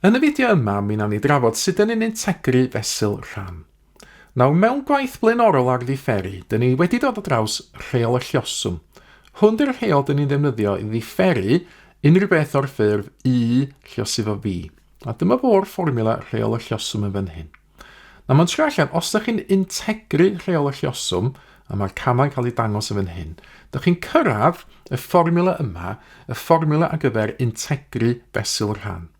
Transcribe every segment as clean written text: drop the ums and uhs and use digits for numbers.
Yn y fideo yma, mi wnawn ni drafod sut dyn ni'n integru fesul rhan. Nawr, mewn gwaith blaenorol ar ddiferu, dyn ni wedi dod o draws rheol y lluoswm. Hwn di'r rheol dyn ni'n ddefnyddio i ddiferu unrhyw beth o'r ffurf U lluosi fo V. A dyma fo'r fformiwla rheol y lluoswm yn fan hyn. Nawr mae'n trio allan, os ydych chi'n integru rheol y lluoswm, a mae'r camau'n cael ei dangos yn fan hyn, ydych chi'n cyrraedd y fformiwla yma, y fformiwla ar gyfer integru fesul rhan.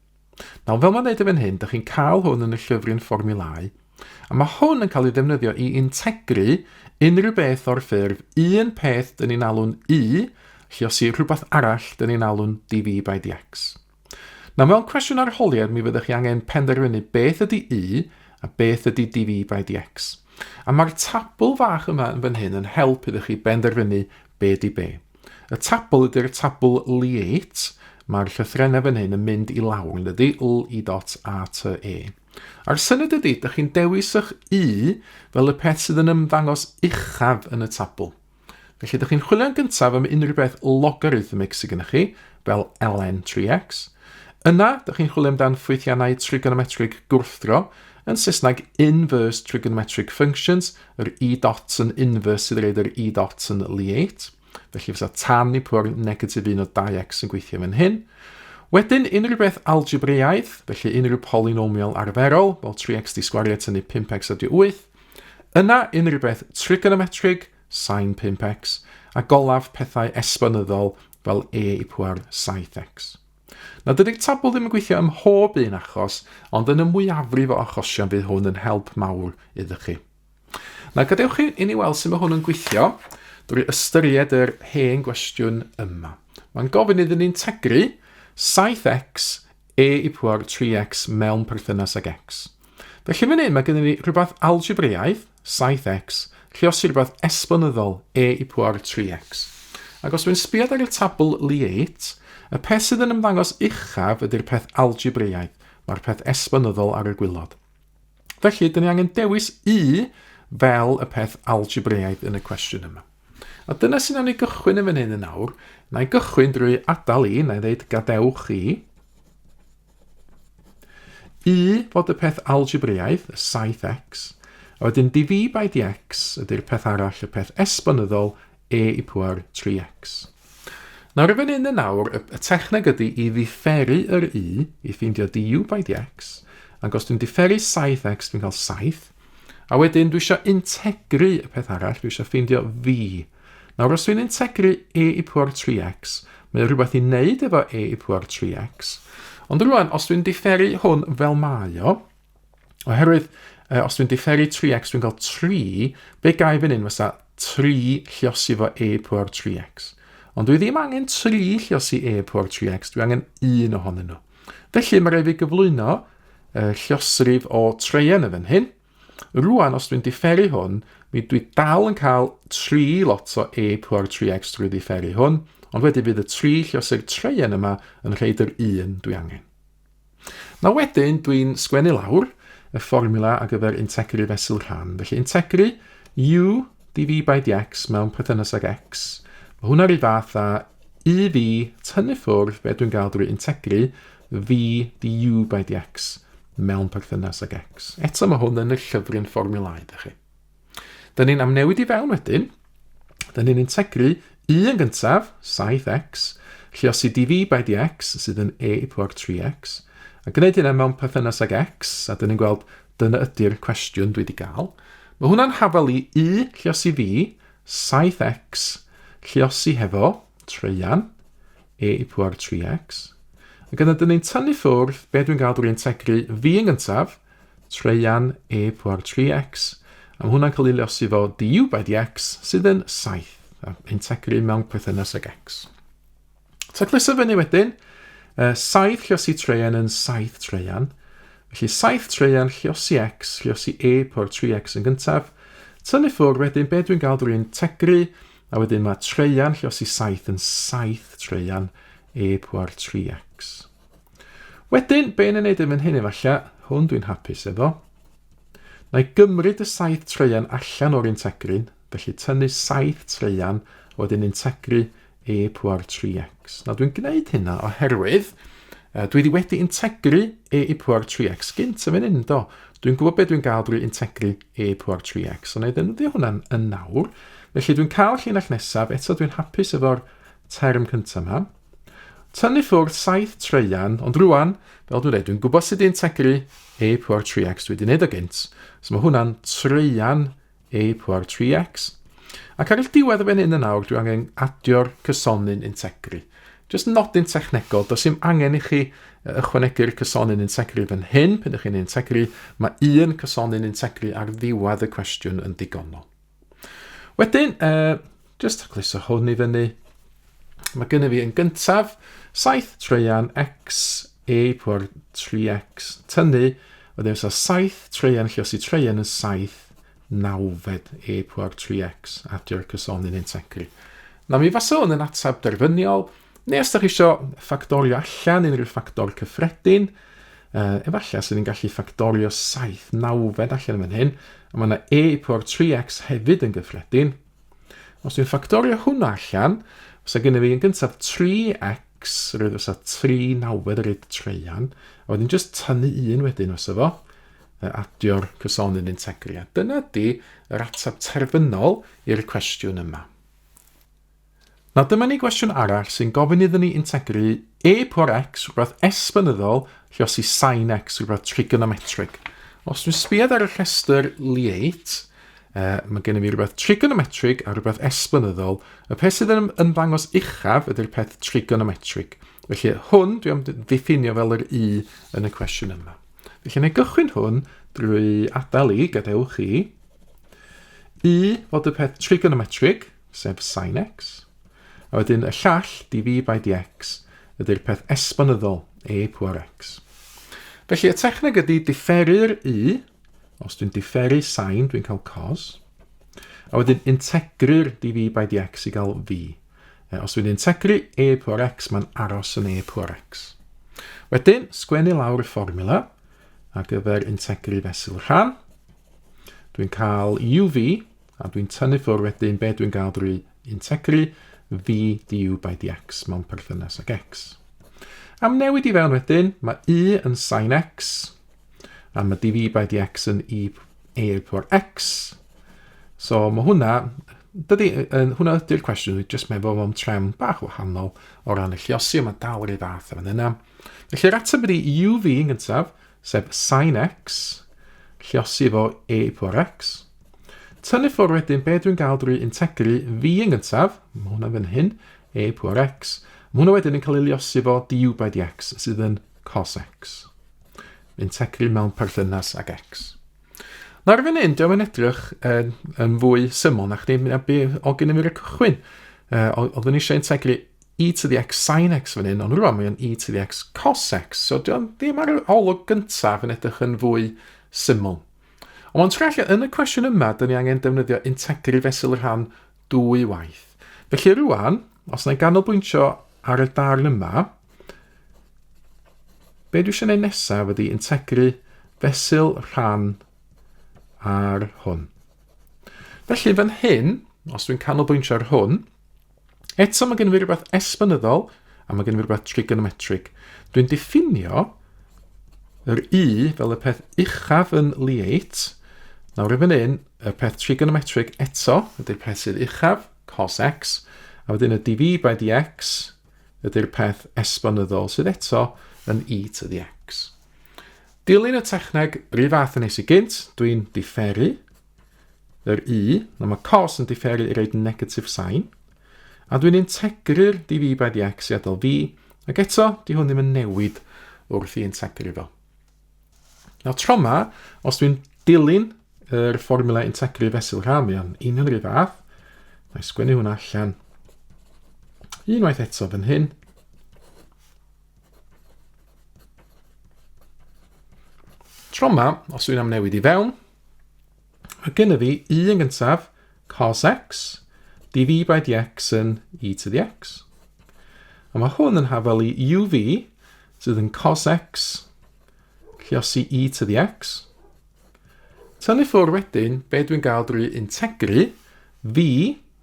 Nawr, fel mae'n dweud yn fan hyn, ydych chi'n cael hwn yn y llyfryn fformiwlau, a mae hwn yn cael ei ddefnyddio i integru unrhyw beth o'r ffurf un peth dyn ni'n alw'n u, lluosi rhywbeth arall dyn ni'n alw'n dv by dx. Nawr, mewn cwestiwn arholiad, mi fyddwch chi angen penderfynu beth ydy U a beth ydy dv by dx. A mae'r tabl fach yma yn fan hyn yn help iddo chi benderfynu be di be. Y tabl ydy'r tabl LIATE, mae'r llythrennau fan hyn yn mynd i lawr, yn dydy, L, I dot, A, T, E. A'r syniad ydy, dych chi'n dewis eich U fel y peth sydd yn ymddangos uchaf yn y tabl. Felly, ydych chi'n chwilio'n gyntaf am unrhyw beth logarithmig sydd gennych chi, fel ln 3x. Yna, ydych chi'n chwilio amdan ffwythiannau trigonometrig gwrthdro, yn Saesneg inverse trigonometric functions, yr e dots yn inverse sydd reid yr e dots yn LIATE. Felly fysa tan i pwr negatif 1 o 2x yn gweithio fan hyn. Wedyn, unrhyw beth algebraidd, felly unrhyw polynomial arferol, fel 3x di sgwario tynnu 5x adio 8. Yna, unrhyw beth trigonometrig, sin 5x, a golaf pethau esbonyddol fel e i pŵer 7x. Nawr, dydy'r tabl ddim yn gweithio ym mhob un achos, ond yn y mwyafrif o achosion fydd hwn yn help mawr iddo chi. Nawr, gadewch i ni weld sut mae hwn yn gweithio drwy ystyried yr hen gwestiwn yma. Mae'n gofyn iddyn ni'n tegru 7x e i pŵer 3x mewn perthynas ag x. Felly fan hyn mae gennym ni rhywbeth algebraidd, 7x, lluosi rhywbeth esbonyddol, e i pŵer 3x. Ac os dwi'n sbio ar y tabl LIATE, y peth sydd yn ymddangos uchaf ydy'r peth algebraidd, mae'r peth esbonyddol ar y gwylod. Felly, dyn ni angen dewis u fel y peth algebraidd yn y cwestiwn yma. A dyna sy'n nawn ni gychwyn yn fan hyn yn awr. Na i gychwyn drwy adael i, na i ddeud gadewch i. U fod y peth algebraidd, y 7x, a wedyn dv by dx ydy'r peth arall, y peth esbonyddol, e i pŵer 3x. Nawr, yn fan hyn yn awr, y, y techneg ydy i ddifferu yr u i ffeindio du by dx, ac os dwi'n diferu 7x, dwi'n cael 7, a wedyn dwi eisiau integru y peth arall, dwi eisiau ffeindio v. Nawr, os dwi'n integru e i pŵer 3x, mae rhywbeth i wneud efo e i pŵer 3x, ond rwan, os dwi'n diferu hwn fel mae o, Oherwydd, eh, os dwi'n diferu 3x, dwi'n cael 3, be gai fan hyn fysa 3 lliosi fo e pŵer 3x. Ond dwi ddim angen 3 lliosi e pŵer 3x, dwi angen un ohonyn nhw. Felly mae rhaid fi gyflwyno lliosrif o treian yn fan hyn. Rwan, os dwi'n diferu hwn, mi dwi dal yn cael 3 lot o e pŵer 3x drwy ddiferu hwn, ond wedyn fydd y 3 lliosi'r treian yma yn rhaid yr un dwi angen. Nawr wedyn, dwi'n sgwennu lawr y fformiwla ar gyfer integru fesul rhan. Felly integru u dv by dx mewn perthynas ag x. Mae hwnna rhyw fath â uv tynnu ffwrdd be dwi'n gael drwy integru v du by dx mewn perthynas ag x. Eto mae hwn yn y llyfryn fformiwlau, ydych chi. Dyn ni'n amnewid i fewn wedyn. Dyn ni'n integru u yn gyntaf, 7x, lluosi dv by dx, sydd yn e i pŵer 3x, a gwneud hynna mewn perthynas ag x, a dyn ni'n gweld dyna ydy'r cwestiwn dwi wedi gael. Mae hwnna'n hafal i u lluosi v, 7x, lluosi hefo treian, e i pŵer 3x. Ac yna dyn ni'n tynnu ffwrdd be dwi'n gael drwy integru v yn gyntaf, traean e pŵer 3x, a mae hwnna'n cael ei luosi fo du by dx, sydd yn 7, a integru mewn perthynas ag x. Tacluso fyny wedyn, 7 lluosi traean yn 7 traean, felly 7 traean lluosi x, lluosi e pŵer 3x yn gyntaf, tynnu ffwrdd wedyn be dwi'n gael drwy integru, a wedyn mae traean lluosi 7 yn 7 traean e pŵer 3x. Wedyn, be yn ei wneud yn fan hyn efallai, hwn dwi'n hapus efo. Na i gymryd y 7 treian allan o'r integrin, felly tynnu 7 treian, a wedyn integru e pŵer 3x. Nawr dwi'n gwneud hynna oherwydd Dwi wedi wedi integru e i pŵer 3x gynt yn fan hyn, do. Dwi'n gwybod beth dwi'n gael drwy integru e i pŵer 3x, so na i ddefnyddio hwnna'n yn nawr. Felly dwi'n cael llinell nesaf, eto dwi'n hapus efo'r term cyntaf yma. Tynnu ffwrdd 7 treian, ond rwan, fel dwi'n dweud, dwi'n gwybod sut i integru e pŵer 3x, dwi wedi gwneud o gynt. So mae hwnna'n treian e pŵer 3x. Ac ar y diwedd y fan hyn yn awr, dwi angen adio'r cysonyn integru. Just nodyn technegol, does dim angen i chi ychwanegu'r cysonyn integru fan hyn, pan ydych chi'n integru, mae un cysonyn integru ar ddiwedd y cwestiwn yn digonol. Wedyn, just tacluso hwn i fyny. Mae gennym fi yn gyntaf 7 treian x e pŵer 3x tynnu, wedyn fysa 7 treian lluosi treian yn 7 nawfed e pŵer 3x adio'r cysonyn integru. Na mi fasa hwn yn ateb derbyniol, neu os da chi eisiau ffactorio allan unrhyw ffactor cyffredin, efallai sydd yn gallu ffactorio 7 nawfed allan yn fan hyn, a mae yna e pŵer 3x hefyd yn gyffredin. Os dwi'n ffactorio hwnna allan, fysa gennym fi yn gyntaf 3x, roedd fysa 3 nawfed ar ei treian, a wedyn jyst tynnu un wedyn fysa fo, adio'r cysonyn integru. A dyna di yr ateb terfynol i'r cwestiwn yma. Nawr dyma ni gwestiwn arall sy'n gofyn iddyn ni integru e pŵer x, rhywbeth esbynyddol, lluosi sin x, rhywbeth trigonometrig. Os dwi'n sbiad ar y rhestr Liate, mae gen i fi rhywbeth trigonometrig a rhywbeth esbynyddol. Y peth sydd yn ymddangos uchaf ydy'r peth trigonometrig. Felly hwn dwi am ddiffinio fel yr u yn y cwestiwn yma. Felly na i gychwyn hwn drwy adael i, gadewch i, u fod y peth trigonometrig, sef sin x. A wedyn y llall, dv by dx, ydy'r peth esbonyddol, e pŵer x. Felly y techneg ydy diferu'r u, os dwi'n diferu sin, dwi'n cael cos, a wedyn integru'r dv by dx i gael v. Os dwi'n integru e pŵer x, mae'n aros yn e pŵer x. Wedyn, sgwennu lawr y fformula ar gyfer integru fesul rhan. Dwi'n cael uv A dwi'n tynnu ffwrdd wedyn be dwi'n gael drwy integru v du by dx mewn perthynas ag x. Am newid i fewn wedyn, mae u yn sin x, a mae dv by dx yn e, e i'r pŵer x. So mae hwnna, dydy, hwnna ydy'r cwestiwn, dwi'n just meddwl mewn trefn bach wahanol o ran y lliosi, ond mae dal yr un fath yn fan yna. Felly'r ateb ydy uv yn gyntaf, sef sin x, lliosi efo e i pŵer x. Tynnu ffwrdd wedyn be dwi'n gael drwy integru v yn gyntaf, mae hwnna fan hyn, e i pŵer x. Mae hwnna wedyn yn cael ei liosi efo du by dx, sydd yn cos x. Integru mewn perthynas ag x. Nawr fan hyn, diolch yn edrych yn, yn fwy syml na chdi, na be o gen i fi'r cychwyn. Oeddwn eisiau integru e to the x sin x fan hyn, ond rwan mae o'n e to the x cos x, so diolch ddim ar yr olwg gyntaf yn edrych yn fwy syml. Ond mae'n trall yn y cwestiwn yma, dyn ni angen defnyddio integru fesul rhan dwy waith. Felly rwan, os na i ganolbwyntio ar y darn yma, be dwi eisiau gwneud nesaf ydy integru fesul rhan ar hwn. Felly fan hyn, os dwi'n canolbwyntio ar hwn, Eto mae gen i fi rhywbeth esbonyddol a mae gen i fi rhywbeth trigonometrig. Dwi'n diffinio yr u fel y peth uchaf yn Liate. Nawr i fan hyn, y peth trigonometrig eto ydy'r peth sydd uchaf, cos x, a wedyn y dv by dx ydy'r peth esbonyddol sydd eto yn e to the x. Dilyn y techneg rhyw fath yn nes i gynt, dwi'n diferu yr u, na mae cos yn diferu i roed negatif sign, a dwi'n integru'r dv by dx i adael v, ac eto, di hwn ddim yn newid wrth i integru fo. Nawr tro yma, os dwi'n dilyn yr fformula integru fesul rhan, mae o'n union yr un fath, na i sgwennu hwnna allan unwaith eto fan hyn. Tro yma, os dwi'n am newid i fewn, Mae gennym fi un gyntaf, cos x, dv by dx yn e to the x. A mae hwn yn hafal i uv, sydd yn cos x, lliosi e to the x. Tynnu ffwrdd wedyn, be dwi'n gael drwy integru v,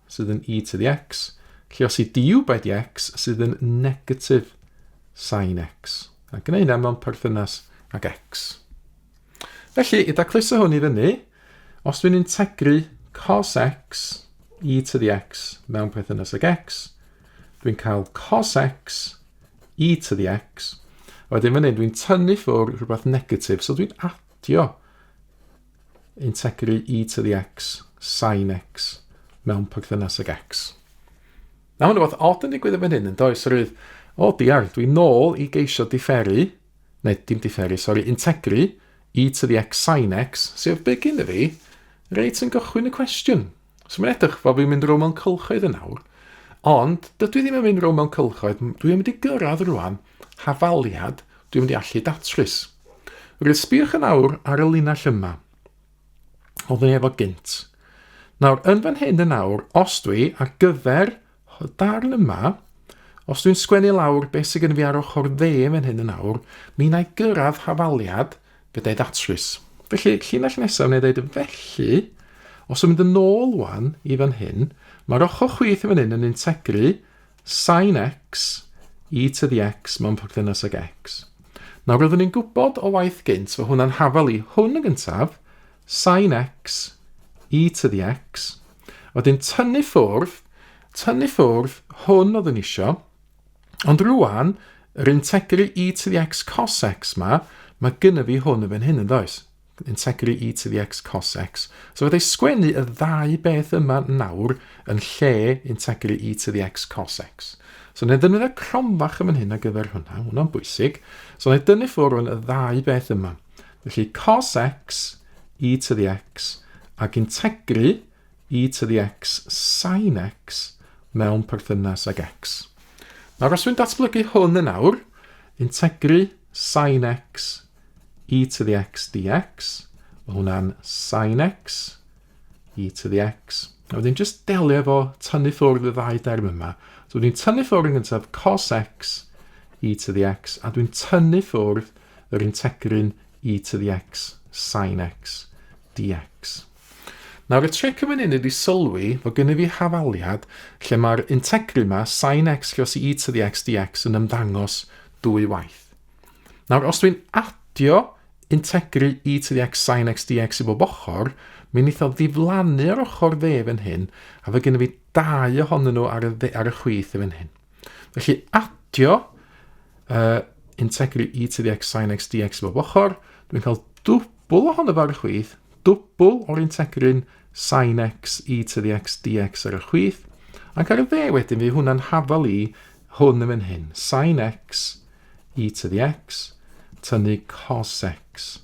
sydd yn e to the x, lliosi du by dx, sydd yn negatif sin x. A gwneud hynna mewn perthynas ag x. Felly, i dacluso hwn i fyny, os dwi'n integru cos x e to the x mewn perthynas ag x, dwi'n cael cos x e to the x, a wedyn fan hyn dwi'n tynnu ffwrdd rhywbeth negatif, so dwi'n adio integru e to the x sin x mewn perthynas ag x. Nawr mae'n rhywbeth odd yn digwydd yn fan hyn yn does, rwydd, o diar, dwi'n nôl i geisio diferu, neu dim diferu, sori, integru e to the x sin x, sef be gynna fi, reit yn gychwyn y cwestiwn. So mae'n edrych fel fi'n mynd rownd mewn cylchoedd yn awr, ond dydw i ddim yn mynd rownd mewn cylchoedd, dwi'n mynd i gyrraedd rwan hafaliad dwi'n mynd i allu datrys. Rwy'n sbïwch yn awr ar y linell yma. Oeddwn i efo gynt. Nawr, yn fan hyn yn awr, os dwi ar gyfer y darn yma, os dwi'n sgwennu lawr beth sydd gen fi ar ochr dde fan hyn yn awr, mi wna i gyrraedd hafaliad gyda'i ddatrys. Felly, llinell nesaf wna i ddeud felly, os yw'n mynd yn ôl wan i fan hyn, mae'r ochr chwith yn fan hyn yn integru sin x e to the x mewn perthynas ag x. Nawr, roeddwn i'n gwybod o waith gynt fod hwnna'n hafal i hwn yn gyntaf, sin x e to the x. Wedyn tynnu ffwrdd, tynnu ffwrdd hwn oeddwn isio, ond rwan, yr integru e to the x cos x ma, mae gynna fi hwn yn fan hyn yn does? Integru e to the x cos x. So fydda i sgwennu y ddau beth yma nawr yn lle integru e to the x cos x. So wna i ddefnyddio cromfach yn fan hyn ar gyfer hwnna, hwnna'n bwysig. So wna i dynnu ffwrdd y ddau beth yma. Felly cos x e to the x ac integru e to the x sin x mewn perthynas ag x. Nawr os dwi'n datblygu hwn yn awr, integru sin x e to the x dx, mae hwnna'n sin x e to the x. A wedyn just delio efo tynnu ffwrdd y ddau derm yma. So dwi'n tynnu ffwrdd yn gyntaf cos x e to the x, a dwi'n tynnu ffwrdd yr integrin e to the x sin x dx. Nawr y tric yn fan hyn ydy sylwi fod gennyf fi hafaliad lle mae'r integrin yma sin x lluos i e to the x dx yn ymddangos dwy waith. Nawr os dwi'n adio integru e to the x sin x dx i bob ochr, mi wneith o ddiflannu ar ochr dde fan hyn, a fe gennyf fi dau ohonyn nhw ar y, dde, ar y chwith fan hyn. Felly adio uh, integru e to the x sin x dx i bob ochr, dwi'n cael dwbl ohono fo ar y chwith, dwbl o'r integrin sin x e to the x dx ar y chwith, ac ar y dde wedyn fi hwnna'n hafal i hwn yn fan hyn, sin x e to the x, tynnu cos x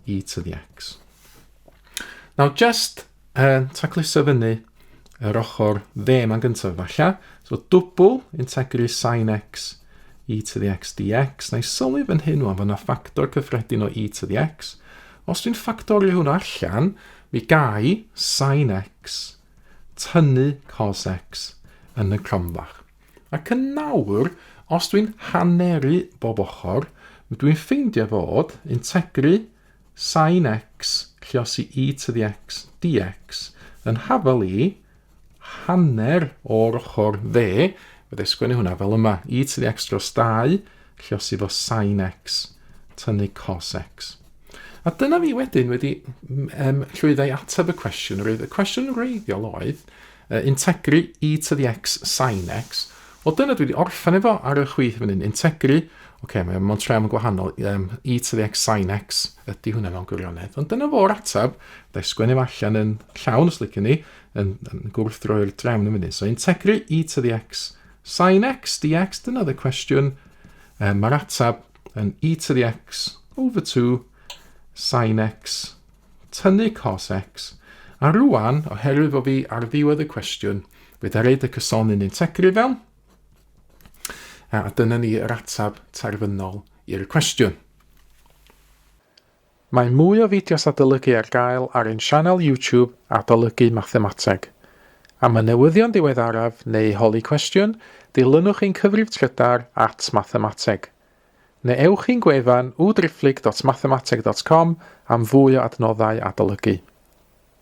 e to the x. Nawr, just tacluso fyny yr ochr dde yma'n gyntaf falle. So dwbl integru sin x e to the x dx. Na i sylwi fan hyn wan, fod yna ffactor cyffredin o e to the x. Os dwi'n ffactorio hwnna allan, mi gai sin x tynnu cos x yn y cromfach. Ac yn nawr, os dwi'n haneru bob ochr, dwi'n ffeindio fod integru sin x lliosi e to the x dx yn hafal i hanner o'r ochr dde, fydde sgwennu hwnna fel yma, e to the x dros 2 lliosi fo sin x tynnu cos x. A dyna fi wedyn wedi llwyddo i ateb y cwestiwn. Roedd y cwestiwn wreiddiol oedd integru e to the x sin x. Wel, dyna dwi wedi orffen efo ar y chwith fan hyn. Integru, oce, okay, mae mewn trefn gwahanol, e to the x sin x ydy hwnna mewn gwirionedd. Ond dyna fo'r ateb, da i sgwennu fo allan yn llawn os licen ni, yn gwrthdroi'r drefn yn fan hyn. So integru e to the x sin x dx, dyna oedd y cwestiwn. Mae'r ateb yn e to the x over 2 sin x tynnu cos x, a rwan, oherwydd fod fi ar ddiwedd y cwestiwn, fedra i roid y cysonyn integru fewn, a dyna ni yr ateb terfynol i'r cwestiwn. Mae mwy o fideos adolygu ar gael ar ein sianel YouTube Adolygu Mathemateg. Am y newyddion diweddaraf neu holi cwestiwn, dilynwch ein cyfrif trydar at mathemateg. Neu ewch i'n gwefan www.mathemateg.com am fwy o adnoddau adolygu.